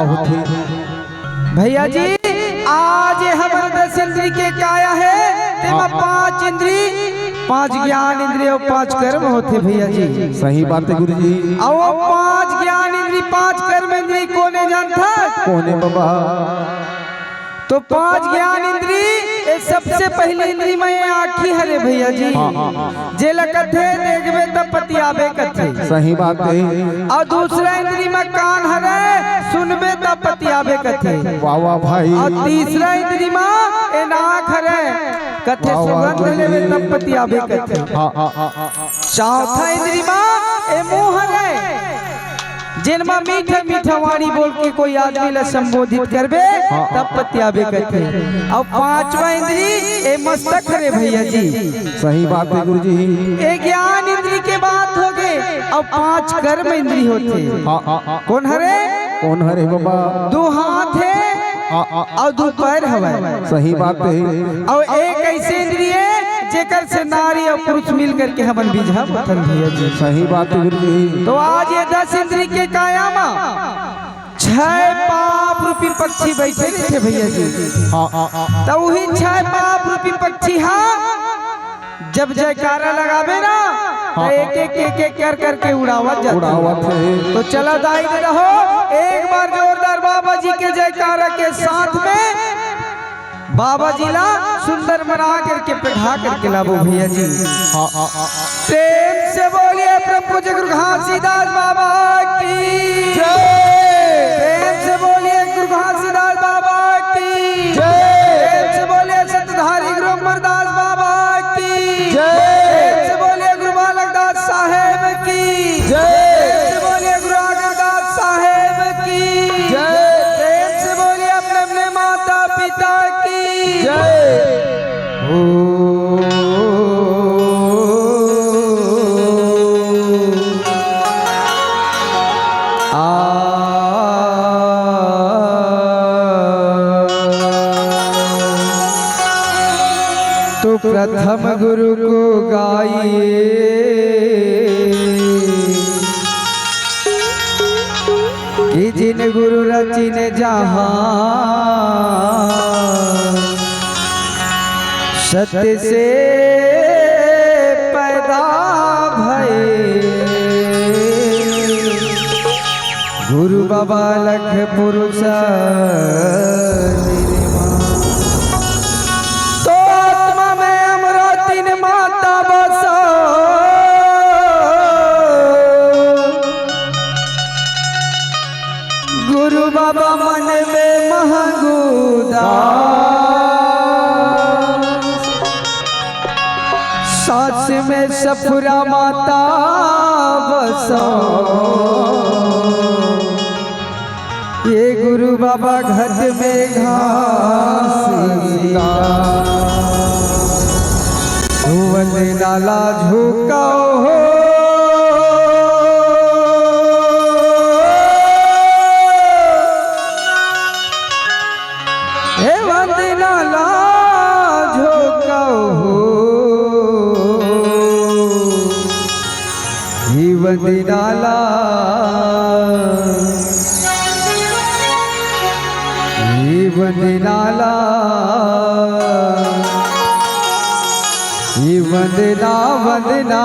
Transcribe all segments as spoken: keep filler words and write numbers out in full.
होथे। भैया जी, आज ये हमर दस इंद्री के काया हे, तेमा हाँ। पांच इंद्री, पांच ज्ञान इंद्री अउ पांच कर्म होथे भैया जी। सही बात हे गुरुजी। अउ पांच ज्ञान इंद्री, पांच कर्म इंद्री कोने जानथस? कोने बाबा? तो पांच ज्ञान इंद्री, ये सबसे पहली इंद्री म ये आँखी हरे भैया जी। हाँ, हाँ, हाँ। जेला कथे देखबे त पतियाबे कथे। सही बात हे। अउ दूसरा इंद्री म कान हरे, सुनबे त पतियाबे कथे। वाह, वाह भाई। अउ तीसरा इंद्री म ए नाक हरे, कथे वाह, वाह सुगंध भाई। लेबे त पतियाबे कथे। हाँ, हाँ, हाँ, हाँ। चौथा इंद्री म ए मुंह हरे, जेन म मीठा मीठा वाणी बोल के कोई आदमी ला संबोधित करबे, हाँ। तब पतियाबे कथे। अउ पांचवा इंद्री ए मस्तक हरे भैया जी। सही बात हे गुरुजी। ए ज्ञान इंद्री के बात होगे, अउ पांच कर्म इंद्री होथे। हाँ, हाँ, हाँ। कोन हरे? कोन हरे बाबा? दू हाथ हे, हाँ, हाँ। अउ दू पैर हवय। सही बात हे। अउ एक ऐसे इंद्री हे, जेकर से नारी अउ पुरुष मिल करके हमन बीजहा बोथन भैया जी। सही बात हे गुरुजी। तो आज ये दस इंद्री के काया म छह पाप रूपी पक्षी बैठे रहिथे भैया जी। हाँ, हाँ, हाँ। त उही छह पाप रूपी पक्षी हा जब जयकारा लगाबे ना, त हाँ, एक, एक, एक, एक कर करके उड़ावत जाथे। उड़ावत हे। तो चला दाई दे रहो, एक बार जोरदार बाबा जी के जयकारा के साथ में बाबा जी ला सुंदर बना करके, पेढ़ा करके लाबो भैया जी। हाँ, हाँ, हाँ, हाँ। प्रेम से बोलिए परम पूज्य गुरु घासीदास बाबा की जय। प्रेम से बोलिए गुरु घासीदास बाबा की जय। प्रेम से बोलिए सतधारी गुरु अमरदास बाबा की जय। प्रेम से बोलिए गुरु बालक दास साहेब की जय। प्रेम से बोलिए गुरु आगरदास साहेब की जय। प्रेम से बोलिए अपने अपने माता पिता की जय। ओ, आ, तो प्रथम गुरु को गाइए कि जिन गुरु रचिन जहां, सत्य से पैदा भए, गुरु बाबा लख पुरुष निर्माण। तो आत्मा में अमरातिन माता बसो, गुरु बाबा मन में महंगूदा, सास में सफुरा माता बसो। ये गुरु बाबा घट में घासीदास, वंदना ला झुकाओ हो। हे वंदना ला झुकाओ हो। हे वंदना ला, हे वंदना ला, हे वंदना, वंदना,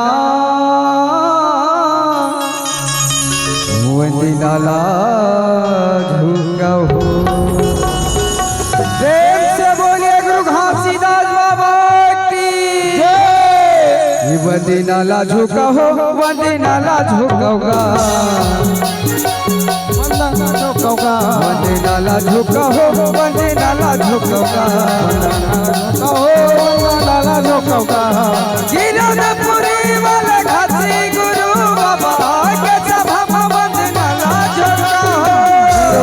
वंदना ला झुकाओ हो। प्रेम से बोलिए गुरु घासीदास बाबा की जय। वंदना ला झुकाओ, वंदना ला झुकाओ गा। वंदना ला झुकाओ गा। वंदना ला झुकाओ, वंदना ला झुकाओ गा। झुकाओ, वंदना ला झुकाओ गा। गिरधपुरी वाले घासी गुरु बाबा के सभा में वंदना ला झुकाओ।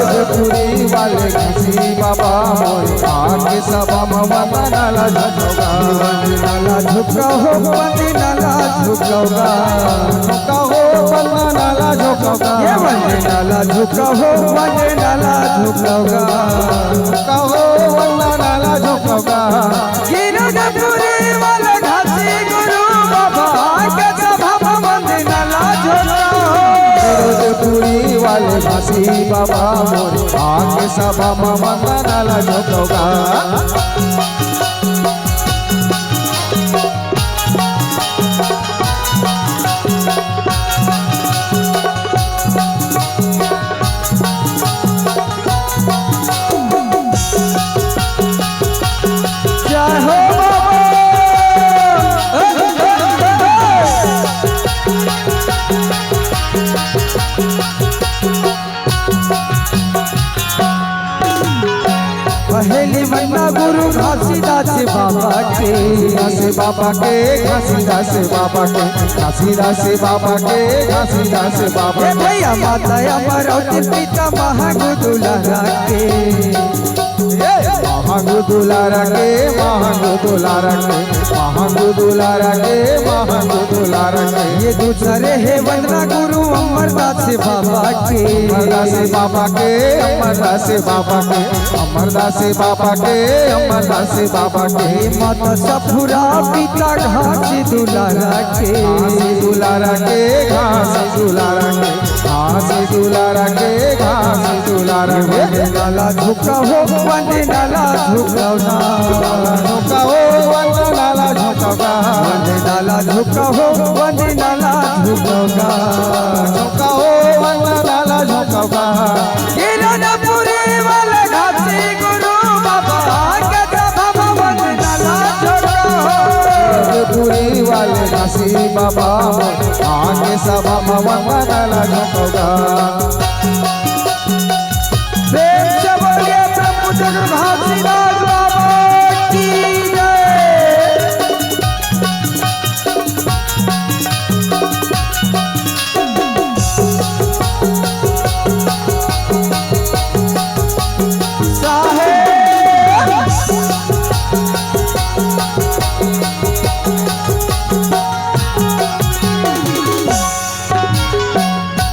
गिरधपुरी वाले घासी बाबा मोर आके सभा में वंदना ला झुकाओ गा। वंदना ला झुकाओ, वंदना ला झुकाओ गा। झुकाओ, वंदना ला झुकाओ गा। ये वंदना ला झुकाओ, वंदना ला झुकाओ गा। झुकाओ, वंदना ला झुकाओ गा। गिरधपुरी वाले घासी गुरु बाबा के सभा में वंदना ला झुकाओ। गिरधपुरी वाले घासी बाबा मोर, आके सभा म वंदना ला झोंकव गा। जय हो बाबा। पहली वंदना गुरु घासीदास बाबा के। घासीदास बाबा के, घासीदास बाबा के, घासीदास बाबा के, घासीदास बाबा हे के। भैया माता अमरौती पिता महंगू दुलारा के। ए, महंगू दुलारा के, महंगू दुलारा के, महंगू दुलारा के, महंगू दुलारा के। ये दूसरे हे वंदना गुरु अमरदास बाबा के। अमरदास बाबा के, अमरदास बाबा के, अमरदास बाबा के, अमरदास बाबा के। ये माता सफुरा पिता घासी दुलारा के। घासी दुलारा के, घासी दुलारा के, घासी दुलारा के, घासी दुलारा के। वंदना ला झुका हो, वंदना ला झुका ना। झुका हो, वंदना ला झुका ना। वंदना ला झुका हो, वंदना ला झुका ना। झुका हो, वंदना ला झुका ना। किरणपुरी वाले घासी गुरु बाबा के सभा म वंदना ला झुका हो। किरणपुरी वाले घासी बाबा आके सभा म वंदना ला झोंकव गा। प्रेम से बोलिए प्रभु जगत घासीदास बाबा की जय। साहेब।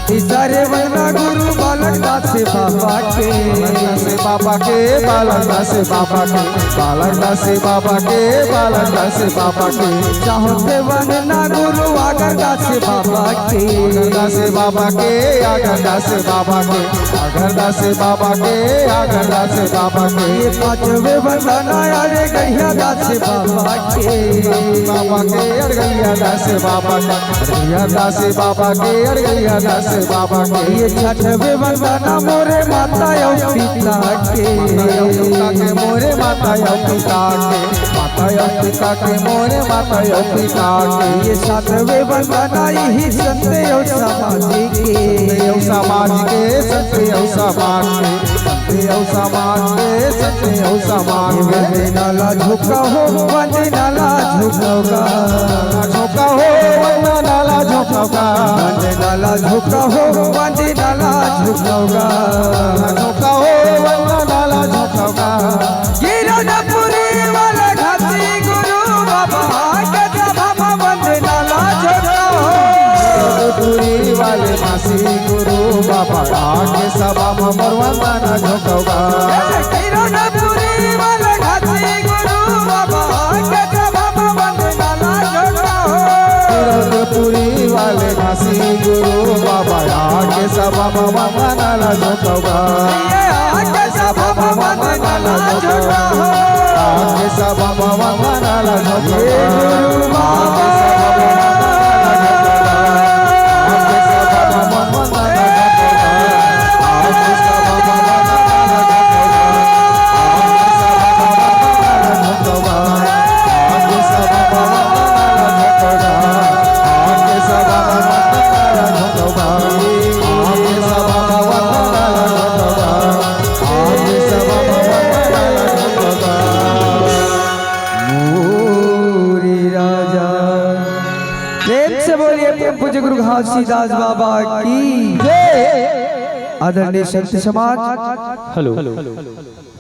तीसरे वंदना गुरु बालक दास बाबा के। बालक दास बाबा के, बालक दास बाबा के, बालक दास बाबा के, बालक दास बाबा के। चौथे वंदना गुरु आगर दास बाबा के। आगर दास बाबा के, आगर दास बाबा के, आगर दास बाबा के, आगर दास बाबा के। ये पांचवे वंदना अड़गड़िया दास बाबा के। बाबा के, अड़गड़िया दास बाबा के। अड़गड़िया दास बाबा के, अड़गड़िया दास बाबा के। ये छठवे वंदना मोरे माता अउ पिता के। माता अउ पिता के, मोरे माता अउ पिता के। माता अउ पिता के, मोरे माता अउ पिता के। ये सातवे वंदना इही संत अउ समाज के। संत अउ समाज के, संत अउ समाज के। संत अउ समाज के, संत अउ समाज के। वंदना ला झुका हो, वंदना ला झुका गा। झोंकव गा। वंदना ला झोंकव गा। वंदना ला झोंकव गा। वंदना ला झोंकव गा। किरणपुरी वाले घासी गुरु बाबा के सभा म वंदना ला झोंकव। किरणपुरी वाले घासी गुरु बाबा आके सभा म मोर वंदना झोंकव गा। किरणपुरी वाले घासी गुरु बाबा के सभा म वंदना ला झोंकव। किरणपुरी वाले घासी गुरु बाबा आके सभा म वंदना ला झोंकव गा। ये आके सभा म वंदना ला झोंकव। आके सभा म वंदना ला झोंकव। ये गुरु बाबा। आके सभा म वंदना ला झोंकव। प्रेम से बोलिए परम पूज्य गुरु घासीदास बाबा की जय। आदरणीय संत समाज, हेलो।